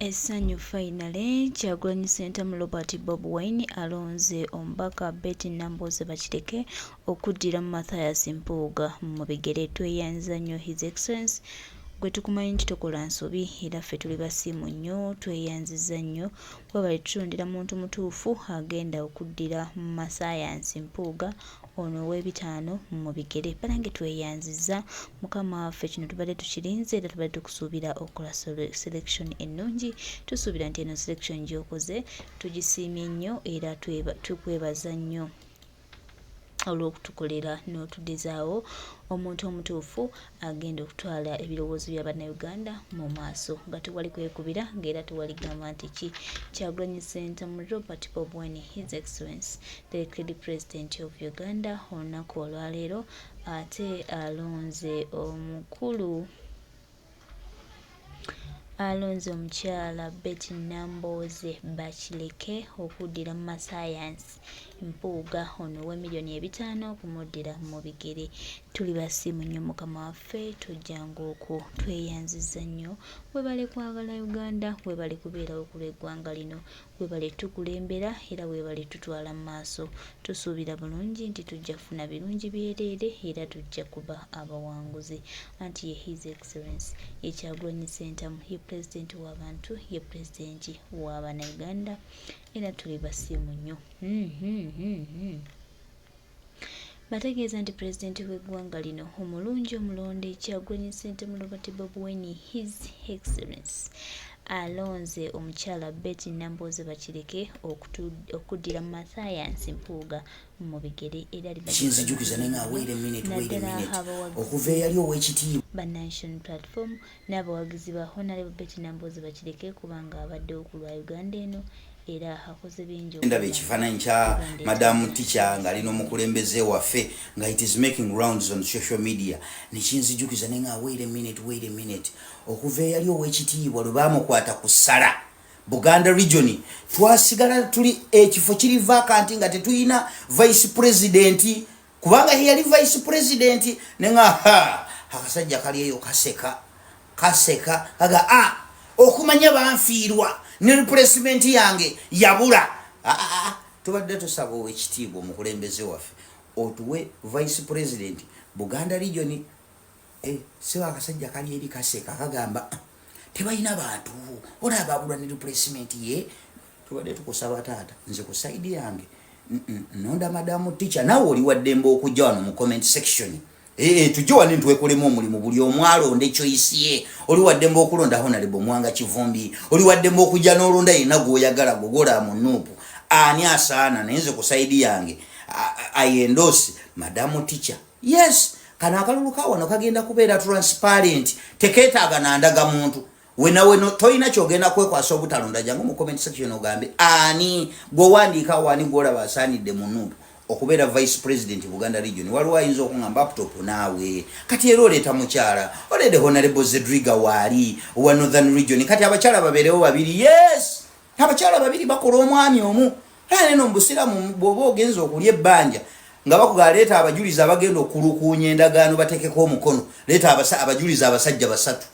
Essanyu finally, Kyagulanyi Ssentamu Robert Bobi Wine alonze omubaka Betty Nambooze Bakireke okuddira Mathias Mpuuga mu bigere. Tweyanza nnyo His Excellence, gwe tukumanyi nti tokola nsobi era ffe tuli basiimu nnyo. Tweyanziza nnyo, webale tutulondera muntu mutuufu agenda okuddira Mathias Mpuuga ono ow'ebitaano mu bigere. Banange, tweyanziza mukama waffe. Kino tubadde tukirinze era tubadde tukusuubira okukola selection ennungi. Tusuubira nti eno selection gy'okoze tugisiimye nnyo era tukwebaza nnyo olw'okutukolera n'otudizaawo omuntu omutuufu agenda okutwala ebirowoozo bya Bannayuganda mu maaso nga tewali kwekubira, ng'era tewali gamba nti ki. Kyagulanyi Ssentamu Robert Bobi Wine, His Excellence the elected President of Uganda, olunaku olwaleero ate alonze omukulu, alonze omukyala Betty Nambooze Bakireke okuddira mu Mathias Mpuuga ono ow'emiliyoni 50 okumuddira mu bigere. Tuli basiimu nnyo mukama waffe, tojjanga okwo. Tweyanziza nnyo, webale kwagala Uganda, webale kubeerawo ku lw'eggwanga lino, webale tukulembera era webale tutwala mu maaso. Tusuubira bulungi nti tujja kufuna birungi byereere era tujja kuba abawanguzi, anti ye His Excellence ye Kyagulanyi Ssentamu, ye pulezidenti w'abantu, ye pulezidenti w'Abannayuganda, era tuli basiimu nnyo. Bategeeza nti pulezidenti w'eggwanga lino omulungi omulonde Kyagulanyi Ssentamu Robert Bobi Wine, His Excellence, alonze omukyala Betty Nambooze Bakireke okuddira Mathias Mpuuga mu bigere era Kinzijukiza naye nga wait a minute, wait a minute, okuva eyali ow'ekitiibwa ba National Platform n'abawagizi ba Honorable Betty Nambooze Bakireke, kubanga abaddewo ku lwa Uganda eno era akoze bingi. Ndaba ekifaananyi kya Madamu Teacher ng'ali n'omukulembeze waffe nga it is making rounds on social media, nekinzijukiza naye nga wait a minute, wait a minute, okuva eyali ow'ekitiibwa lwe baamukwata ku ssala Buganda Region, twasigala tuli ekifo kiri vacant nga tetulina vice president, kubanga ye yali vice president. Nenga ha, akasajja kali eyo kaseka kaseka kaga a okumanya banfiirwa ne replacement yange yabula. Ah, ah, ah. Tubadde tusaba owekitiibwa omukulembeze waffe otuwe vice president Buganda Region. Eh, siba akasajja kali eri kaseka kagamba tebalina bantu, olaba babulwa ne replacement ye. Tubadde tukusaba taata, nze ku side yange nonda Madamu Teacher. Naawe oli waddembe okujja wano mu comment section. Eh, tujje wano ntwekolemu omulimu, buli omu alonde choice ye. Oli waddembe okulonda Honorable Mwanga Kivumbi, oli waddembe okujja n'olonda yenna gw'oyagala gogola mu NUP ani asaana. Naye nze ku side yange I endorse Madamu Teacher. Yes, kano akalulu ka wano kagenda kubeera transparent, tekeetaaga nandaga muntu wenaweno, tolina kyogenda kwekwasa obutalonda. Jangu mu comment section ogambe ani gwewandiikawo, ani gwolaba asaanidde mu NUP okubeera vice president Buganda Region. Waliwo ayinza okuŋamba laptop naawe kati era oleeta mukyala oleede Honorable Zedriga waali owa Northern Region, kati abakyala babeerewo babiri. Yes, abakyala babiri bakola omwami omu. Neno mubusiramu bw'oba ogenza okulya ebbanja nga bakuga leeta abajulizi abagenda okulukuunya endagaano batekeko omukono, leeta abajulizi abasajja basatu.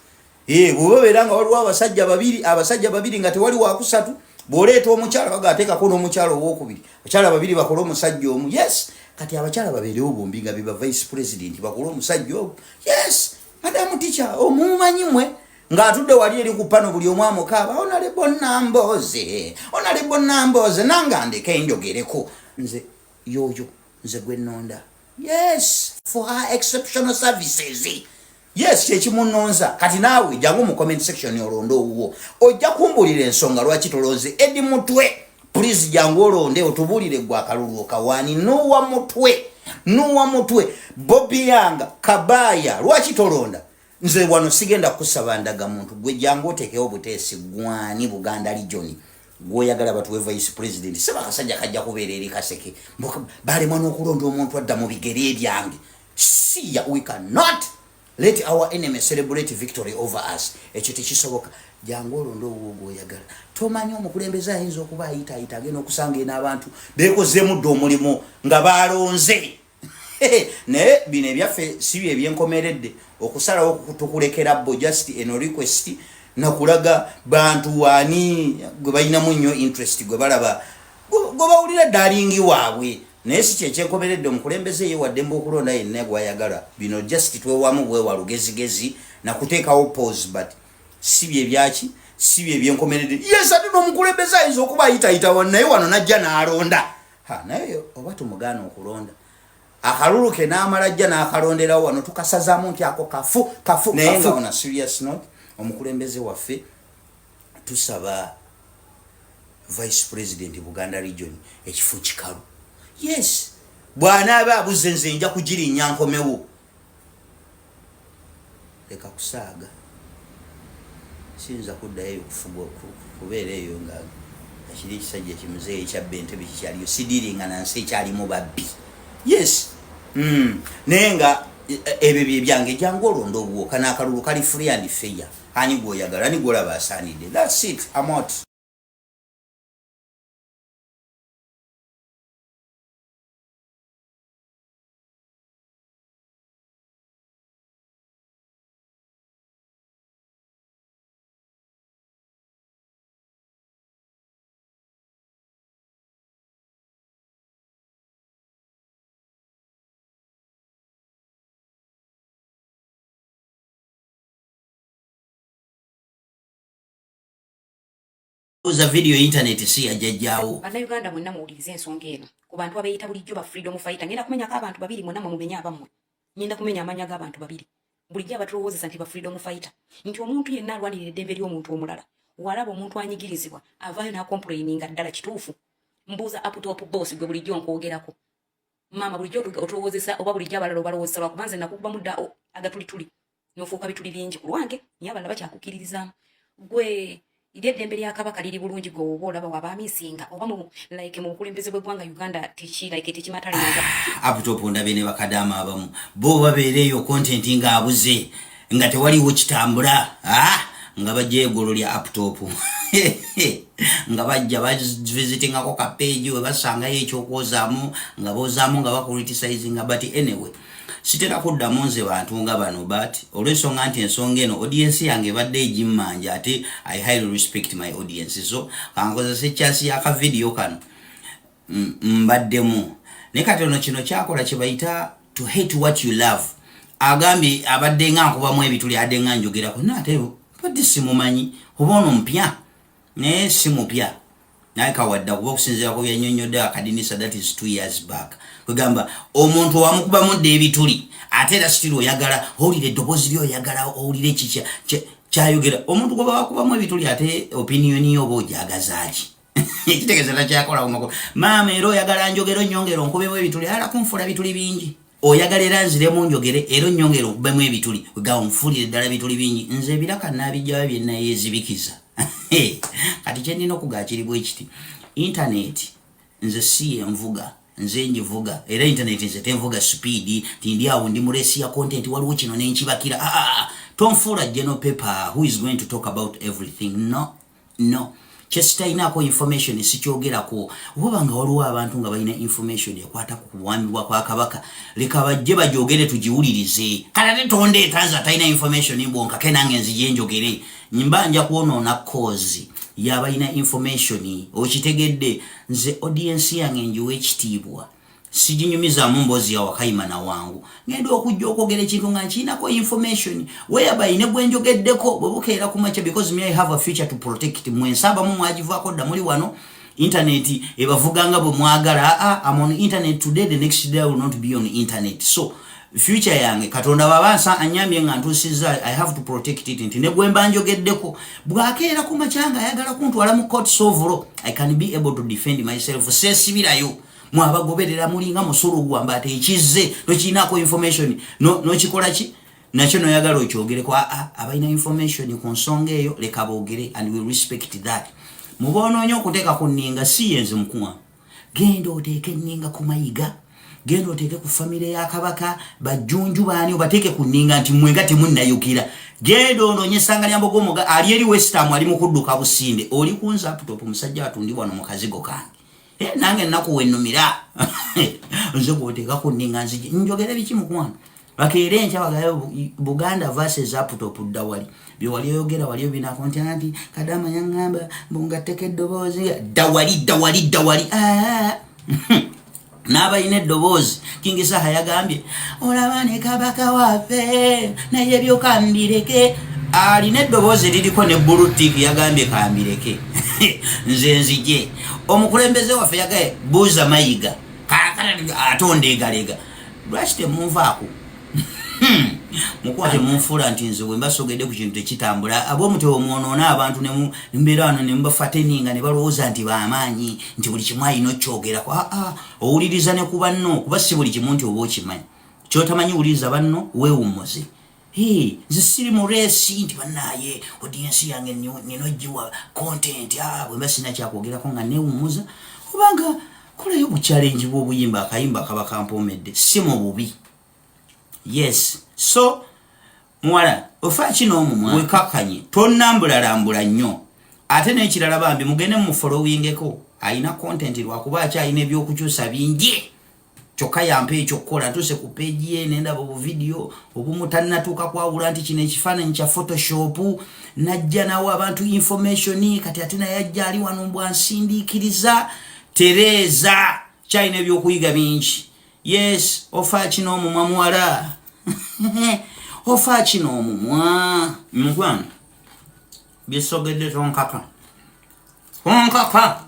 Bw'oba obeera nga waliwo abasajja babiri, abasajja babiri nga tewali wakusatu, bw'oleeta omukyala bagateekako n'omukyala owokubiri, abakyala babiri bakole omusajja omu. Yes, kati abakyala babeerewo bombi nga beba vice president, bakole omusajja omu. Yes, Madamu Teacher omumanyi mwe ng'atudde wali eri ku pano, buli omu amukaaba, "Honorable Nambooze, Honorable Nambooze." Nange andeke njogereko, nze yoyo nze gwe nnonda. Yes, for her exceptional services. Yes, kyekimunonza. Kati naawe jangu mu comment section olonde owuwo, ojja kumbulira ensonga lwaki tolonze Eddie Mutwe. Please jangu olonde otubuulire gwe akalulu okawaani. Nuwa mutwe, nuwa mutwe, Bobi Yanga Kabaya, lwaki tolonda? Nze wano sigenda kusaba ndaga muntu, gwe jangu otekewo buteesi gwani Buganda Region gwoyagala batuwe vice president. Seba akasajja kajja kubeera eri kaseke, balemwa n'okulonda omuntu adda mu bigere ebyange. Siya, we cannot let our enemy celebrate victory over us. Ekyo tekisoboka. Jangu olonde owuwo gwoyagala. Tomanyi omukulembeze ayinza okuba ayitaayita agenda okusanga eno abantu bekozeemu dde omulimu nga balonze. Naye bino ebyaffe si bye ebyenkomeredde okusalawo, tukulekera bo. Just eno request. Nakulaga bantu ani gwe balinamu nnyo interest, gwe balaba, gwe bawulira darling waabwe. Naye si kyekyenkomeredde. Omukulembeze ye waddembe okulonda yenna gwayagala. Bino just twewamu bwewa lugezigezi nakuteekawo pause, but si bye byaki, si bye byenkomeredde. Yes, ate n'omukulembeze ayinza okuba ayitayita naye wano najja n'alonda. Ha, naye oba tumugaana okulonda akalulu ke n'amala ajja n'akalonderawo wano, tukasazaamu nti ako kafu kafu. Naye nga on a serious note, omukulembeze waffe tusaba vice president Buganda region, ekifo kikalu. Yes, bw'anaaba abuze, nze nja kugirinnya nkomewo. Leka kusaaga, siyinza kuddayo okufuga kubeera eyo nga kiri ekisajja kimuzeeyo ekyabba entebe kikyaliyo. Sidiringa nansi ekyalimu babbi. Yes. Naye nga ebyo byebyange. Jangu olonda obwo kano akalulu kali free and fair. Ani gwoyagala, ani gwolaba asaanidde? That's it, I'm out. Oza video internet si yajjajjaawo. Bannayuganda mwenna muwulirize ensonga eno. Ku bantu abeeyita bulijjo ba freedom fighter, ngenda kumenyako abantu babiri. Mwonna mwe mumenye abammwe, ngenda kumenya amannya g'abantu babiri bulijjo abatulowoozesa nti ba freedom fighter, nti omuntu yenna alwanirira eddembe ly'omuntu omulala, walaba omuntu anyigirizibwa avaayo n'acomplaininga. Ddala kituufu? Mbuuza Aptop Boss, gwe bulijjo nkwogerako, maama, bulijjo otulowoozesa oba bulijjo abalala obalowoozesa lwakuba nze nakukubamu dda agatulituli n'ofuuka bituli bingi ku lwange, naye abalala bakyakukkiririzaamu. Gwe eri eddembe lya Kabaka liri bulungi, gwe oba olaba waba amisinga oba mu like mu bukulembeze bw'eggwanga Uganda teki like tekimatteringa? Aptop, ndabye ne bakadaama abamu bo babeera eyo content ng'abuze, nga tewaliwo kitambula. Ah, nga bajja eggolo lya Aptop, nga bajja bavisitingako ka page, we basangayo ekyokwozaamu nga boozaamu, nga bacriticinga. But anyway, sitera kuddamu nze bantu nga bano, but olw'ensonga nti ensonga eno audience yange ebadde egimmanja, ate I highly respect my audience, so kankozesa ekyasi yakavidiyo kano mbaddemu. Naye kati ono kino kyakola kye bayita to hate what you love. Agambye abadde nga nkubamu ebituli, adde nga njogerako, naate badde simumanyi oba ono mpya, naye si mupya, naye kawadda kuba okusinziira ku byanyonyodde akadinisa, that is 2 years back. Kwegamba omuntu wamukubamu dda ebituli, ate era still oyagala owulira eddoboozi lyo, oyagala owulire kikya kyayogera. Omuntu gwe babakubamu ebituli, ate opinion yo oba ojagazaaki? Ekitegeeza takyakola makulu. Maama, era oyagala njogere onyongere onkubemu ebituli, ala kunfula bituli bingi. Oyagala era nziremu njogere, era onyongere okubemu ebituli, wegaba onfuulire ddala bituli bingi. Nze ebiraka naabijjayo byenayezibikiza. Kati kyendina okugaa kiri bwe kiti: internet nze si yenvuga, nze njivuga. Era internet nze tenvuga speed ti ndi awo ndi mu race ya content, waliwo kino nenkibakira. Ah, ah, ah. Tonfuula general paper who is going to talk about everything. No, no, kyesitalinako information sikyogerako. Oba nga waliwo abantu nga balina information ekwata ku kuwambibwa kwa Kabaka, leka bajje bajogere tugiwulirize. Kale ate tondeeta nze atalina information bwonkake nange nzije njogere, mba nja kwonoona cause yabalina information. Okitegedde? Nze audience yange njiwa ekitiibwa, siginyumizaamu mboozi ya wakayima na wangu. Ngenda okujja okwogera ekintu nga nkiinako information, whereby ne gwe njogeddeko bwe bukeera ku makya, because me, I have a future to protect. Mwensabamu mwagivaako dda, muli wano internet ebavuganga bwe mwagala. Aa, I'm on internet today, the next day I will not be on internet. So future yange, Katonda baba nsa anyambye nga ntuusizza, I have to protect it, nti ne gwe mba njogeddeko bwakeera ku makya nga ayagala kuntwala mu court of law, I can be able to defend myself. Seesibirayo mwabagoberera mulinga musolo gwamba ate ekizze tokiinako information, nokikola ki nakyo noyagala okyogereko. Aa, abalina information ku nsonga eyo leka boogere, and we respect that. Muboonoonya okuteeka ku nninga si yenze mukuwa. Genda oteeke enninga ku Mayiga, genda oteeke ku famire ya Kabaka, bajjunju baani, obateeke ku nninga nti mwenga temunnayukira. Genda onoonye essanga lya mbogo omuga ali eri Westam, ali mu kudduka businde. Oli kunza Aptop, musajja atundi wano mu kazigo kange. Nange ennaku wennumira nze gwoteeka ku nninga nzije njogere biki mukwano? Bakeera enkya bagayo Buganda versus Laptop dda wali byewali oyogera wali obinako nti anti Kadama yaŋŋamba mbungatteko eddoboozi ddawali ddawali ddawali. Ah. N'abalina eddoboozi, King Saha yagambye olaba ne kabaka waffe, naye ebyo kambireke. Alina eddoboozi liriko ne blue tick, yagambye kambireke nze nzije. Omukulembeze waffe yagaye buuza Mayiga ate ondeegalega lwaki temunvaako mukuba temunfuula nti nze bwe mbasogedde ku kintu tekitambula. Ab'omutewo mwonoona abantu nembeera wano nemubafateninga ne balowooza nti bamaanyi, nti buli kimu alina okyogerako. Aa, owuliriza ne ku banno, kuba si buli kimu nti oba okimanyi. Kyotamanyi wuliriza banno, weewummuze. Nze siri mu race nti bannaaye audience yange nina ogiwa content. Ah, bwe mba sina kyakwogerako nga neewummuza, obanga kolayo buchallenge bw'obuyimba, akayimba kaba kampoomedde, si mu bubi. Yes, so muwala ofa kino omumwa wekakkanye, tonnambulalambula nnyo. Ate n'ekirala, bambi mugende mumufollowingeko, alina content, lwakuba akyalina ebyokukyusa bingi. Kyokka yampa ekyokukola, ntuuse ku page ye nendaba obuvidiyo obumu tannatuuka kwawula nti kino ekifaananyi kya Photoshop. Najja nawo abantu information, kati ate naye ajja ali wano mbwansindiikiriza. Tereeza, kyalina ebyokuyiga bingi. Yes, ofa kino omumwa, muwala ofa kino omumwa. Mukwano, byesogedde tonkaka, tonkaka.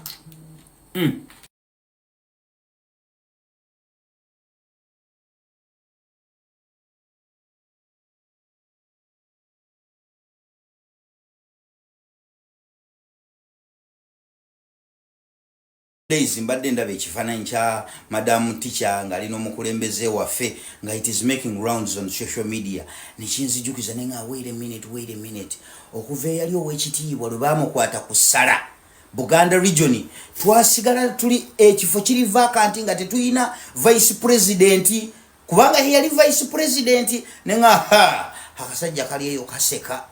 Days mbadde ndaba ekifaananyi kya Madamu Teacher ng'alina omukulembeze waffe nga it is making rounds on social media, nekinzijukiza nenga wait a minute, wait a minute. Okuva eyali ow'ekitiibwa lwe baamukwata ku ssala Buganda region, twasigala tuli ekifo kiri vacant nga tetulina vice president, kubanga ye yali vice president. Nenga ha, akasajja kali eyo kaseka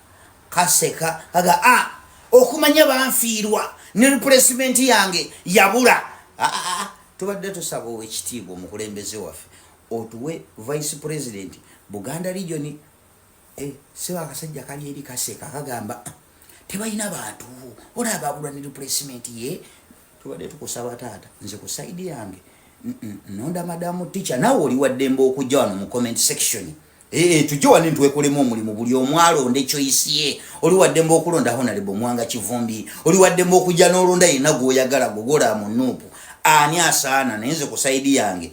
kaseka kaga a okumanya banfiirwa ne replacement yange yabula. Ah, ah, ah. Tubadde tusaba owekitiibwa omukulembeze waffe otuwe vice president Buganda region. Eh, siba akasajja kali eri kaseka kagamba tebalina bantu, olaba babulwa ne replacement ye. Tubadde tukusaba taata, nze ku side yange nonda Madamu Teacher. Naawe oli waddembe okujja wano mu comment section. Eh, tujje wano ntwekolemu omulimu, buli omu alonde choice ye. Oli waddembe okulonda Honorable Mwanga Kivumbi, oli waddembe okujja n'olonda yenna gw'oyagala, gwogola mu NUP ani asaana. Naye nze ku side yange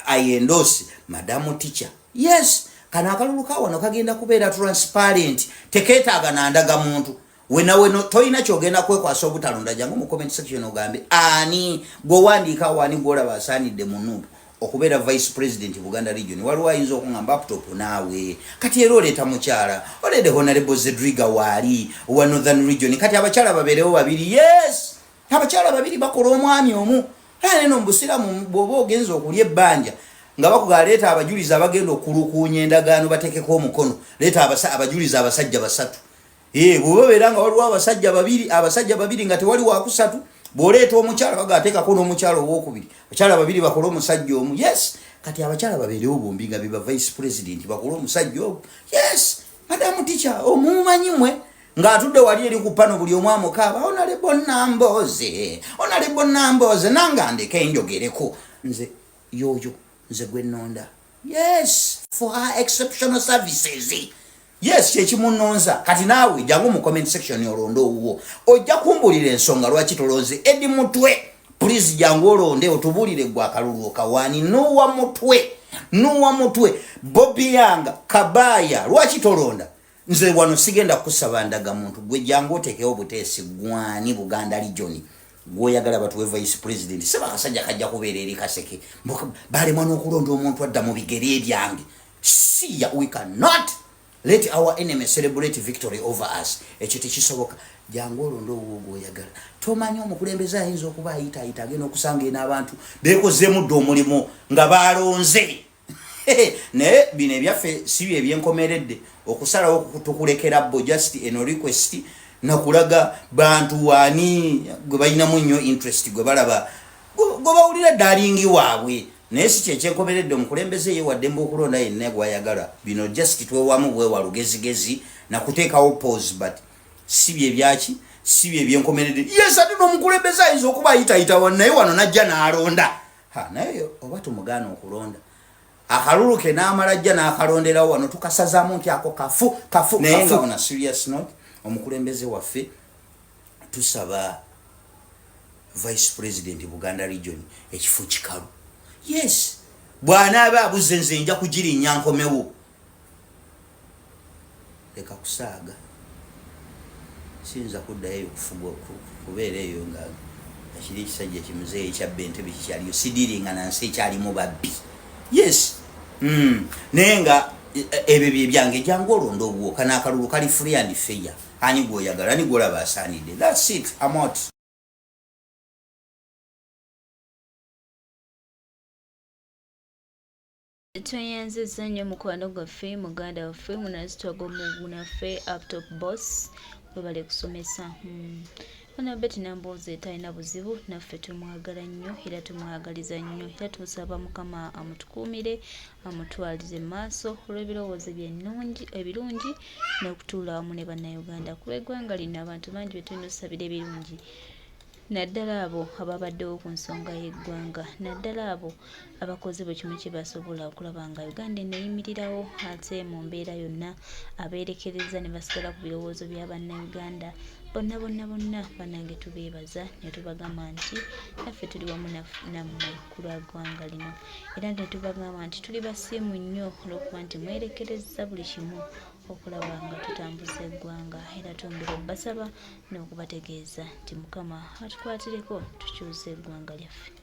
I endorse Madamu Teacher. Yes, kano akalulu ka wano kagenda kubeera transparent, tekeetaaga nandaga muntu wenaweno, tolina kyogenda kwekwasa obutalonda. Jangu mu comment section ogambe ani gwewandiikawo, ani gwolaba asaanidde mu NUP okubeera vice president Buganda region. Waliwo ayinza okuŋamba laptop naawe kati era oleeta mukyala olede Honorable Zedriga waali owa Northern region, kati abakyala babeerewo babiri. Yes, abakyala babiri bakola omwami omu. Neno mubusiramu bw'oba ogenza okulya ebbanja nga bakuga leeta abajulizi abagenda okulukuunya endagaano bateekeko omukono, leeta abajulizi abasajja basatu. Eh, bw'oba obeera nga waliwo abasajja babiri, abasajja babiri nga tewali wakusatu, bw'oleeta omukyala baga ateekako n'omukyala owokubiri, abakyala babiri bakole omusajja omu. Yes, kati abakyala babeerewo bombi nga beba vice president, bakole omusajja omu. Yes, Madamu Teacher omumanyi mwe ng'atudde wali eri ku pano, buli omu amukaaba Honorable Namboze, Honorable Namboze, nange andeke njogereko nze yoyo nze gwe nnonda. Yes, for her exceptional services. Yes, kyekimunonza. Kati naawe jangu mu comment section olonde owuwo, ojja kumbulira ensonga lwaki tolonze Edi Mutwe. Please jangu olonde otubuulire gwe akalulu okawaani, nuwa mutwe, nuwa mutwe, Bobi Yanga Kabaya, lwaki tolonda? Nze wano sigenda kusaba ndaga muntu, gwe jangu otekewo buteesi gwani Buganda region gwoyagala batuwe vice president. Seba akasajja kajja kubeera eri kaseke balemwa n'okulonda omuntu adda mu bigere byange. Siya, we cannot let our enemy celebrate victory over us. Ekyo tekisoboka. Jangu olonde owuwo gwoyagala. Tomanyi omukulembeze ayinza okuba ayitaayita agenda okusanga eno abantu bekozeemu dda omulimu nga balonze. Naye bino ebyaffe si bye ebyenkomeredde okusalawo, tukulekera bo. Just eno request nakulaga bantu wani gwe balinamu nnyo interest, gwe balaba, gwe bawulira darling waabwe. Naye si kyekyenkomeredde, omukulembeze ye waddembe okulonda yenna gwayagala. Bino just twewamu bwewa lugezigezi nakuteekawo pause, but si bye byaki, si bye byenkomeredde. Yes, ate n'omukulembeze ayinza okuba ayitayita naye wano najja n'alonda. Ha, naye oba tumugaana okulonda akalulu ke n'amala ajja n'akalonderawo wano, tukasazaamu nti ako kafu kafu. Naye nga on a serious note, omukulembeze waffe tusaba vice president Buganda region, ekifo kikalu. Yes, bw'anaaba abuze, nze nja kugirinnya nkomewo. Leka kusaaga, siyinza kuddayo eyo kubeera eyo nga ekiri ekisajja kimuzeeyo ekyabba entebe kikyaliyo. Sidiringa nansi ekyalimu babbi. Yes, Naye nga ebyo bye byange. Jangu olonda obwo kano akalulu kali free and fair. Ani gwoyagala, ani gwolaba asaanidde? That's it, I'm out. Tweyanzizza nnyo mukwano gwaffe, muganda waffe, munazitwaga omugunaffe, uptop boss, webale kusomesa. Ono Betty Nambooze talina buzibu naffe, tumwagala nnyo era tumwagaliza nnyo, era tusaba Mukama amutukuumire, amutwalize mu maaso olw'ebirowoozo bye ebirungi n'okutuula awamu ne Bannayuganda ku lw'eggwanga lino. Abantu bangi be tulina okusabira ebirungi, naddala abo ababaddewo ku nsonga y'eggwanga, naddala abo abakoze buli kimu kye basobola okulaba nga Uganda eno eyimirirawo ate mu mbeera yonna, abeerekereza ne basigala ku birowoozo bya Bannayuganda bonna bonna bonna. Bannange, tubeebaza ne tubagamba nti naffe tuli wamu nammwe ku lwa ggwanga lino, era ne tubagamba nti tuli basiimu nnyo olw'okuba nti mwerekereza buli kimu okulaba nga tutambuza eggwanga, era twongera obbasaba n'okubategeeza nti Mukama atukwatireko tukyuse eggwanga lyaffe.